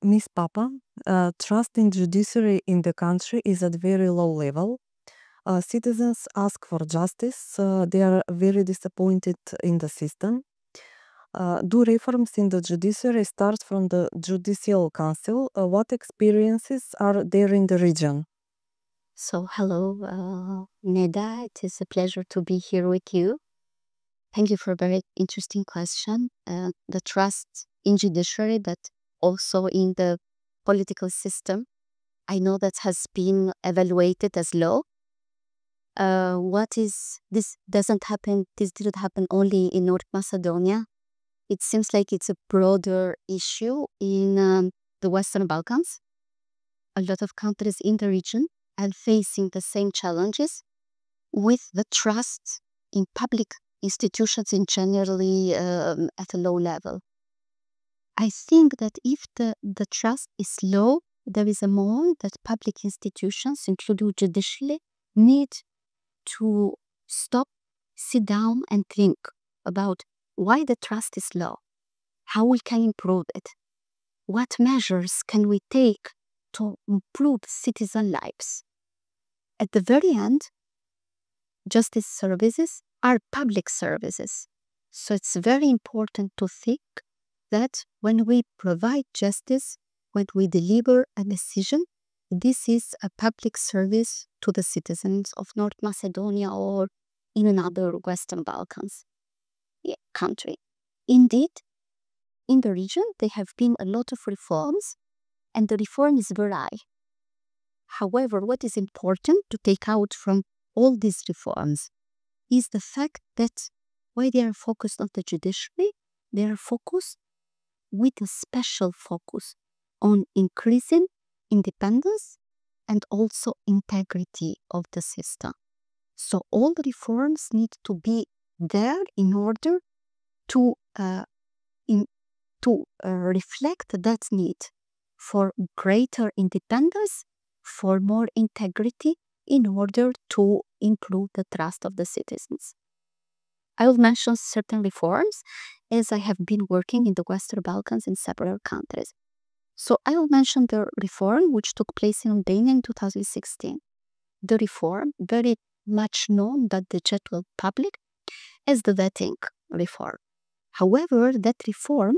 Miss Papa, trust in judiciary in the country is at very low level. Citizens ask for justice. They are very disappointed in the system. Do reforms in the judiciary start from the Judicial Council? What experiences are there in the region? So, hello, Neda. It is a pleasure to be here with you. Thank you for a very interesting question. The trust in judiciary, but also in the political system, I know that has been evaluated as low. What is this? Doesn't happen. This didn't happen only in North Macedonia. It seems like it's a broader issue in the Western Balkans. A lot of countries in the region are facing the same challenges with the trust in public institutions in generally at a low level. I think that if the trust is low, there is a moment that public institutions, including judiciary, need to stop, sit down and think about why the trust is low, how we can improve it, what measures can we take to improve citizen lives. At the very end, justice services are public services. So it's very important to think that when we provide justice, when we deliver a decision, this is a public service to the citizens of North Macedonia or in another Western Balkans country. Indeed, in the region, there have been a lot of reforms, and the reforms vary. However, what is important to take out from all these reforms is the fact that while they are focused on the judiciary, they are focused with a special focus on increasing independence and also integrity of the system. So all the reforms need to be there in order to reflect that need for greater independence, for more integrity, in order to improve the trust of the citizens. I will mention certain reforms as I have been working in the Western Balkans in several countries. So I will mention the reform which took place in Albania in 2016. The reform, very much known by the general public as the vetting reform. However, that reform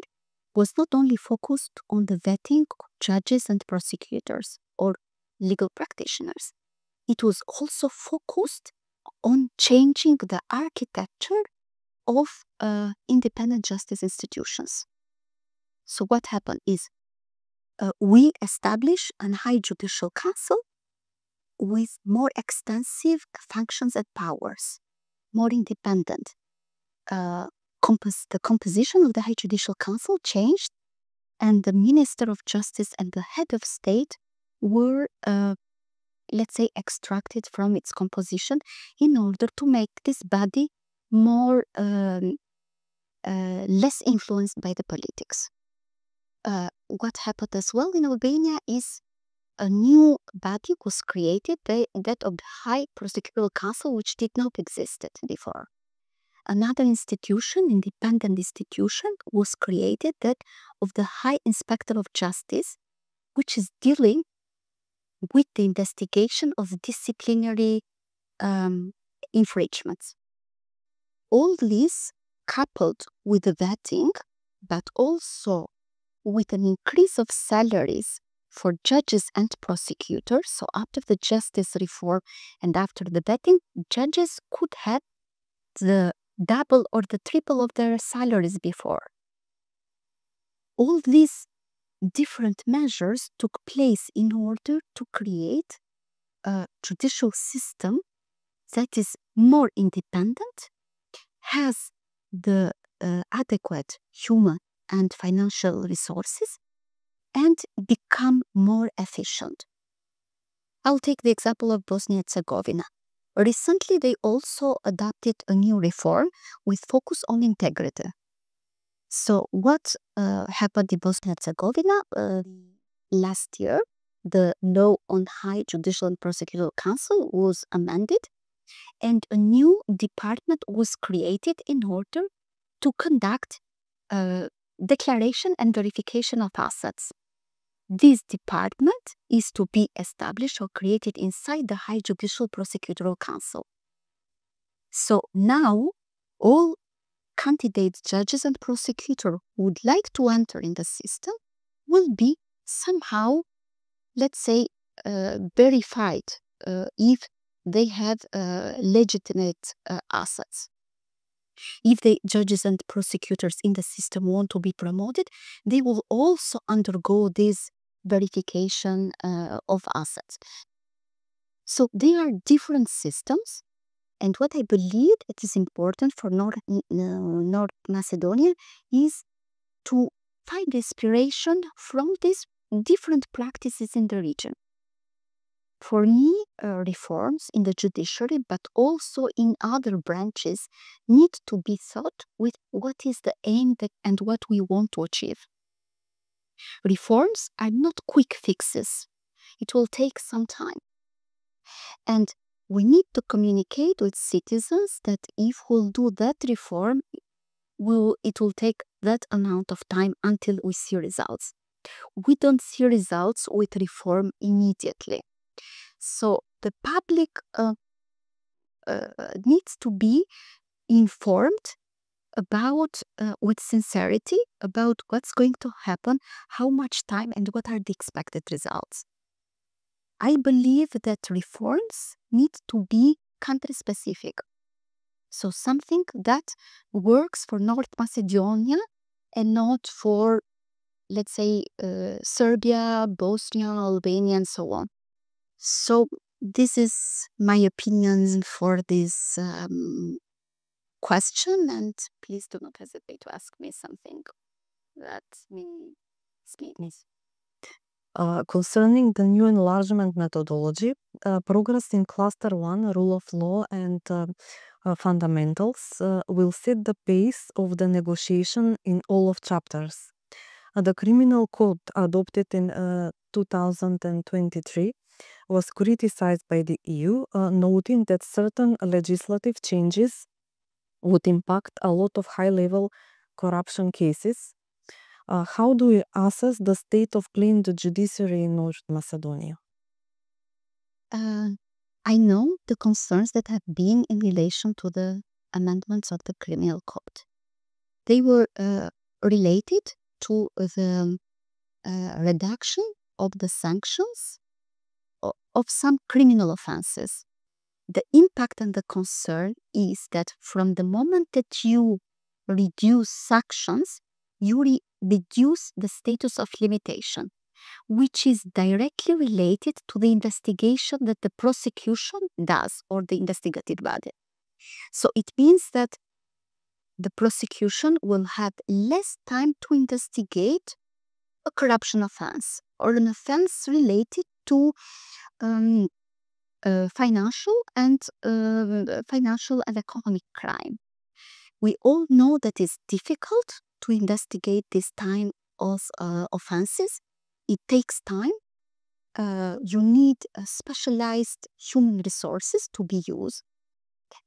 was not only focused on the vetting of judges and prosecutors or legal practitioners. It was also focused on changing the architecture of independent justice institutions. So what happened is we established a high judicial council with more extensive functions and powers, more independent. The composition of the High Judicial Council changed, and the Minister of Justice and the Head of State were, let's say, extracted from its composition in order to make this body more less influenced by the politics. What happened as well in Albania is a new body was created, that of the High Prosecutorial Council, which did not exist before. Another institution, independent institution, was created, that of the High Inspector of Justice, which is dealing with the investigation of disciplinary infringements. All this coupled with the vetting, but also with an increase of salaries for judges and prosecutors. So after the justice reform and after the vetting, judges could have the double or the triple of their salaries before. All these different measures took place in order to create a judicial system that is more independent, has the adequate human and financial resources, and become more efficient. I'll take the example of Bosnia and Herzegovina. Recently, they also adopted a new reform with focus on integrity. So what happened in Bosnia and Herzegovina last year? The law on High Judicial and Prosecutorial Council was amended, and a new department was created in order to conduct declaration and verification of assets. this department is to be established or created inside the High Judicial Prosecutorial Council. So now all candidates, judges, and prosecutors who would like to enter in the system will be somehow, let's say, verified if they have legitimate assets. If the judges and prosecutors in the system want to be promoted, they will also undergo this verification of assets. So there are different systems, and what I believe it is important for North Macedonia is to find inspiration from these different practices in the region. For me, reforms in the judiciary, but also in other branches, need to be thought with what is the aim and what we want to achieve. Reforms are not quick fixes. It will take some time. And we need to communicate with citizens that if we'll do that reform, it will take that amount of time until we see results. We don't see results with reform immediately. So the public needs to be informed about, with sincerity, about what's going to happen, how much time, and what are the expected results. I believe that reforms need to be country-specific. So something that works for North Macedonia and not for, let's say, Serbia, Bosnia, Albania, and so on. So this is my opinion for this question, and please do not hesitate to ask me something that may speed me. Concerning the new enlargement methodology, progress in Cluster 1, Rule of Law and Fundamentals, will set the pace of the negotiation in all of chapters. The Criminal Code adopted in 2023 was criticized by the EU, noting that certain legislative changes would impact a lot of high-level corruption cases. How do you assess the state of play in the judiciary in North Macedonia? I know the concerns that have been in relation to the amendments of the Criminal Code. They were related to the reduction of the sanctions of some criminal offenses. The impact and the concern is that from the moment that you reduce sanctions, you reduce the status of limitation, which is directly related to the investigation that the prosecution does, or the investigative body. So it means that the prosecution will have less time to investigate a corruption offense or an offense related to financial and economic crime. We all know that it's difficult to investigate this kind of offenses. It takes time. You need specialized human resources to be used.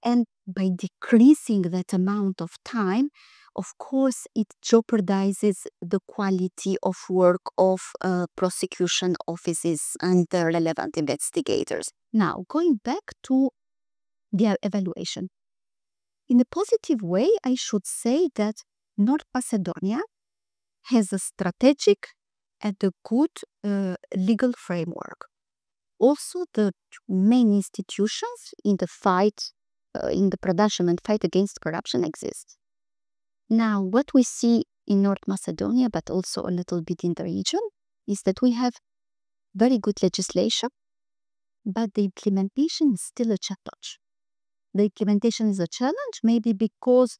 And by decreasing that amount of time, of course, it jeopardizes the quality of work of prosecution offices and the relevant investigators. Now, going back to the evaluation. In a positive way, I should say that North Macedonia has a strategic and a good legal framework. Also, the main institutions in the fight, in the prevention and fight against corruption exist. Now, what we see in North Macedonia, but also a little bit in the region, is that we have very good legislation, but the implementation is still a challenge. The implementation is a challenge, maybe because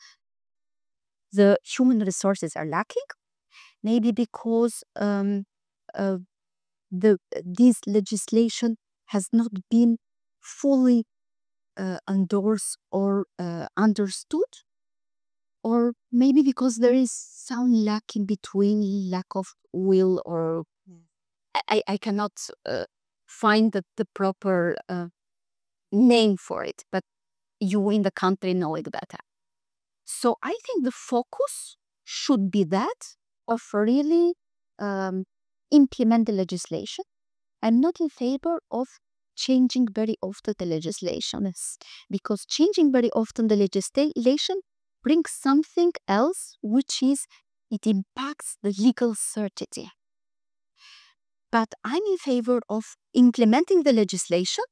the human resources are lacking, maybe because this legislation has not been fully endorsed or understood, or maybe because there is some lack in between, lack of will, or I cannot find the proper name for it, but you in the country know it better. So I think the focus should be that of really implement the legislation. I'm not in favor of changing very often the legislation, because changing very often the legislation brings something else, which is it impacts the legal certainty. But I'm in favor of implementing the legislation,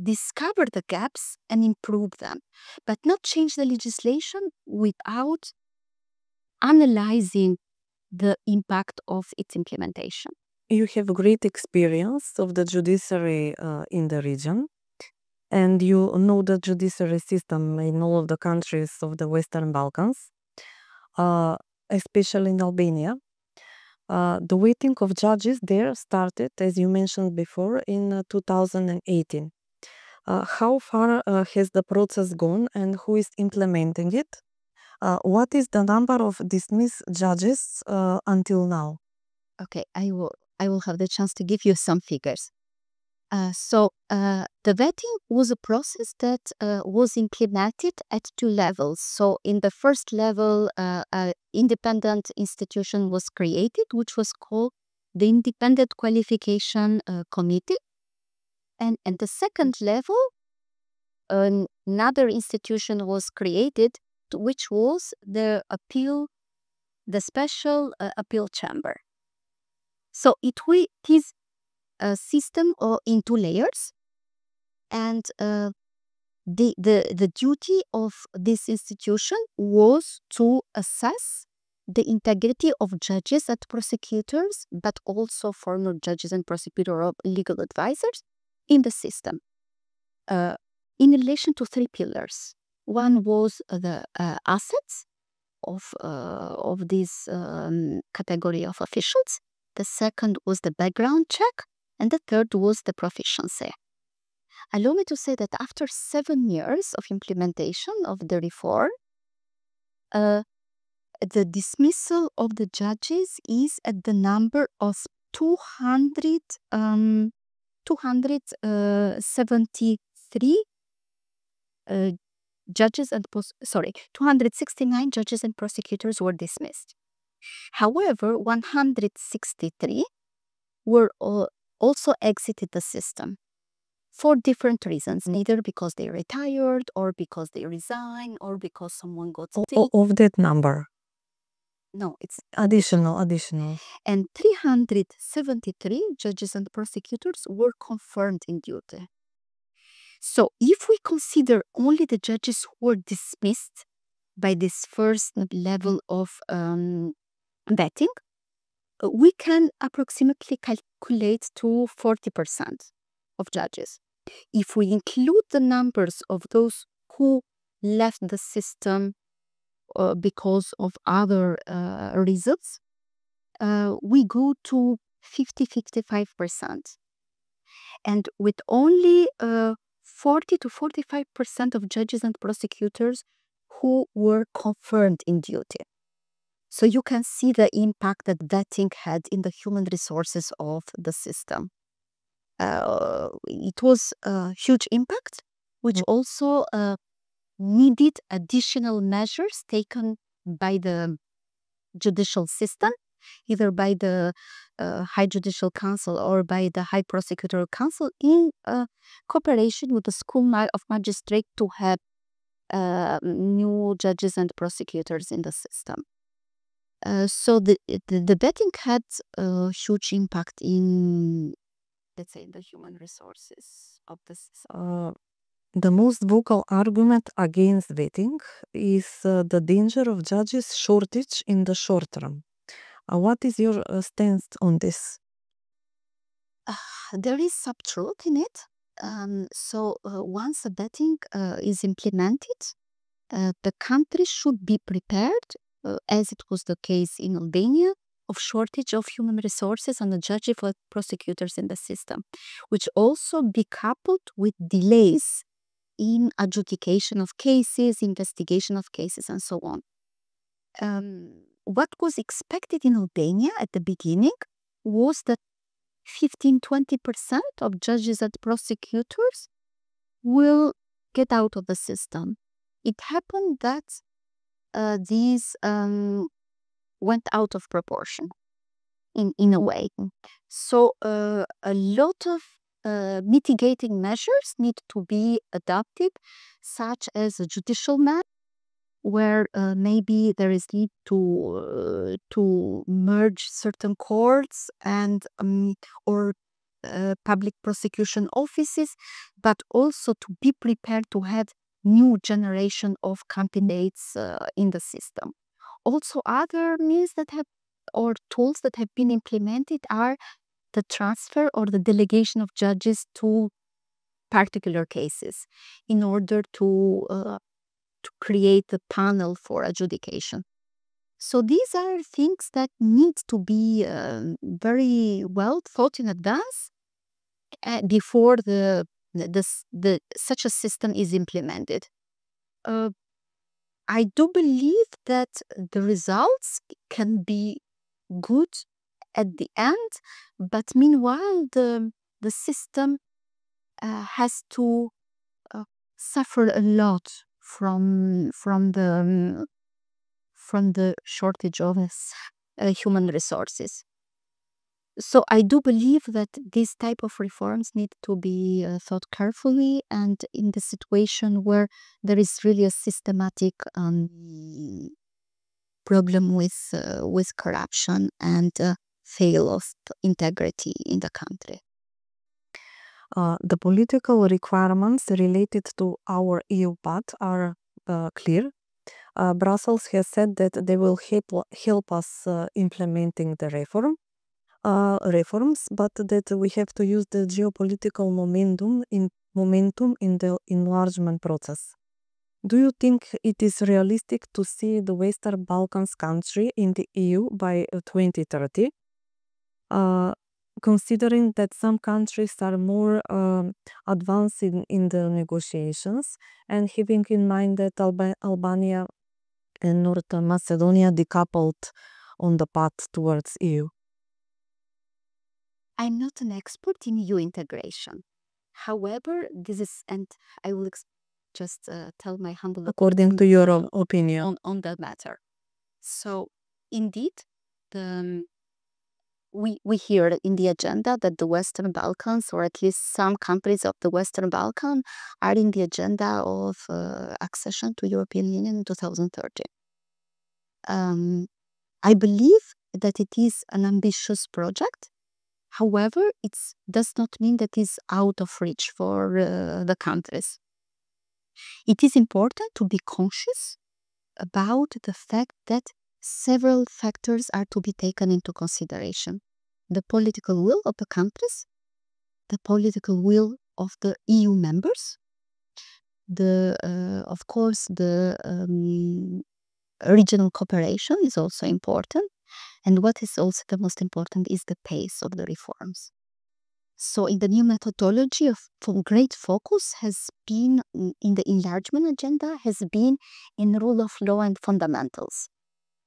discover the gaps and improve them, but not change the legislation without analyzing the impact of its implementation. You have great experience of the judiciary in the region, and you know the judiciary system in all of the countries of the Western Balkans, especially in Albania. The waiting of judges there started, as you mentioned before, in 2018. How far has the process gone and who is implementing it? What is the number of dismissed judges until now? Okay, I will have the chance to give you some figures. The vetting was a process that was implemented at two levels. So in the first level, an independent institution was created, which was called the Independent Qualification Committee. And at the second level, another institution was created, which was the Special Appeal Chamber. So it is a system in two layers, and the duty of this institution was to assess the integrity of judges and prosecutors, but also former judges and prosecutor or legal advisors in the system, in relation to three pillars. One was the assets of this category of officials. The second was the background check, and the third was the proficiency. Allow me to say that after 7 years of implementation of the reform, the dismissal of the judges is at the number of 273 judges and 269 judges and prosecutors were dismissed. However, 163 were also exited the system for different reasons, either because they retired or because they resigned or because someone got sick. Of that number? No, it's additional. And 373 judges and prosecutors were confirmed in duty. So if we consider only the judges who were dismissed by this first level of vetting, we can approximately calculate to 40% of judges. If we include the numbers of those who left the system because of other reasons, we go to 50-55%. And with only 40 to 45% of judges and prosecutors who were confirmed in duty. So you can see the impact that vetting had in the human resources of the system. It was a huge impact, which also needed additional measures taken by the judicial system, either by the High Judicial Council or by the High Prosecutorial Council in cooperation with the School of Magistrate to have new judges and prosecutors in the system. So the vetting had a huge impact in, let's say, the human resources of the system. The most vocal argument against vetting is the danger of judges shortage in the short term. What is your stance on this? There is some truth in it. So once the vetting is implemented, the country should be prepared, as it was the case in Albania, of shortage of human resources and the judges for prosecutors in the system, which also be coupled with delays in adjudication of cases, investigation of cases, and so on. What was expected in Albania at the beginning was that 15-20% of judges and prosecutors will get out of the system. It happened that these went out of proportion. in a way. So a lot of mitigating measures need to be adopted, such as a judicial map, where maybe there is need to merge certain courts and or public prosecution offices, but also to be prepared to have new generation of candidates in the system. Also, other means that have or tools that have been implemented are the transfer or the delegation of judges to particular cases in order to create a panel for adjudication. So these are things that need to be very well thought in advance before such a system is implemented. I do believe that the results can be good at the end, but meanwhile the system has to suffer a lot from the shortage of human resources. So I do believe that these type of reforms need to be thought carefully, and in the situation where there is really a systematic problem with corruption and fail of integrity in the country. The political requirements related to our EU path are clear. Brussels has said that they will help us implementing the reforms, but that we have to use the geopolitical momentum in the enlargement process. Do you think it is realistic to see the Western Balkans country in the EU by 2030? Considering that some countries are more advanced in the negotiations, and having in mind that Albania and North Macedonia decoupled on the path towards EU. I'm not an expert in EU integration. However, this is, and I will just tell my humble According to your opinion on that matter. So indeed, we hear in the agenda that the Western Balkans, or at least some countries of the Western Balkan, are in the agenda of accession to European Union in 2030. I believe that it is an ambitious project. However, it does not mean that it is out of reach for the countries. It is important to be conscious about the fact that several factors are to be taken into consideration. The political will of the countries, the political will of the EU members, of course, the regional cooperation is also important. And what is also the most important is the pace of the reforms. So in the new methodology, great focus has been in the enlargement agenda, has been in rule of law and fundamentals.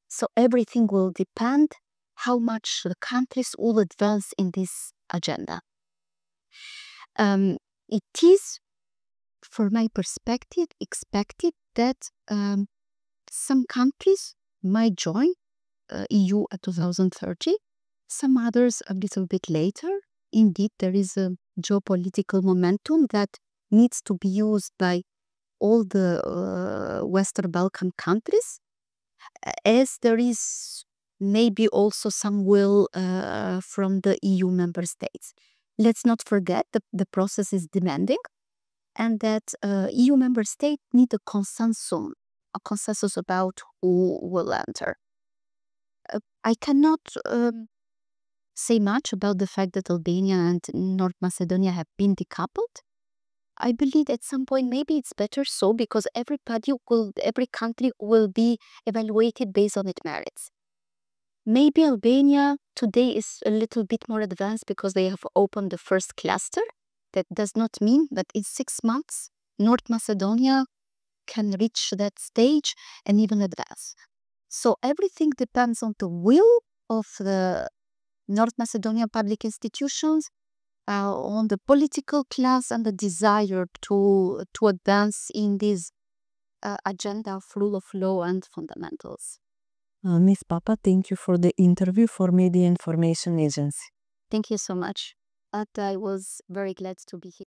So everything will depend how much the countries will advance in this agenda. It is, from my perspective, expected that some countries might join EU at 2030, some others a little bit later. Indeed, there is a geopolitical momentum that needs to be used by all the Western Balkan countries, as there is maybe also some will from the EU member states. Let's not forget that the process is demanding, and that EU member states need a consensus about who will enter. I cannot say much about the fact that Albania and North Macedonia have been decoupled. I believe at some point maybe it's better so, because every country will be evaluated based on its merits. Maybe Albania today is a little bit more advanced because they have opened the first cluster. That does not mean that in 6 months North Macedonia can reach that stage and even advance. So everything depends on the will of the North Macedonia public institutions, on the political class, and the desire to advance in this agenda of rule of law and fundamentals. Miss Papa, thank you for the interview for Media Information Agency. Thank you so much. And I was very glad to be here.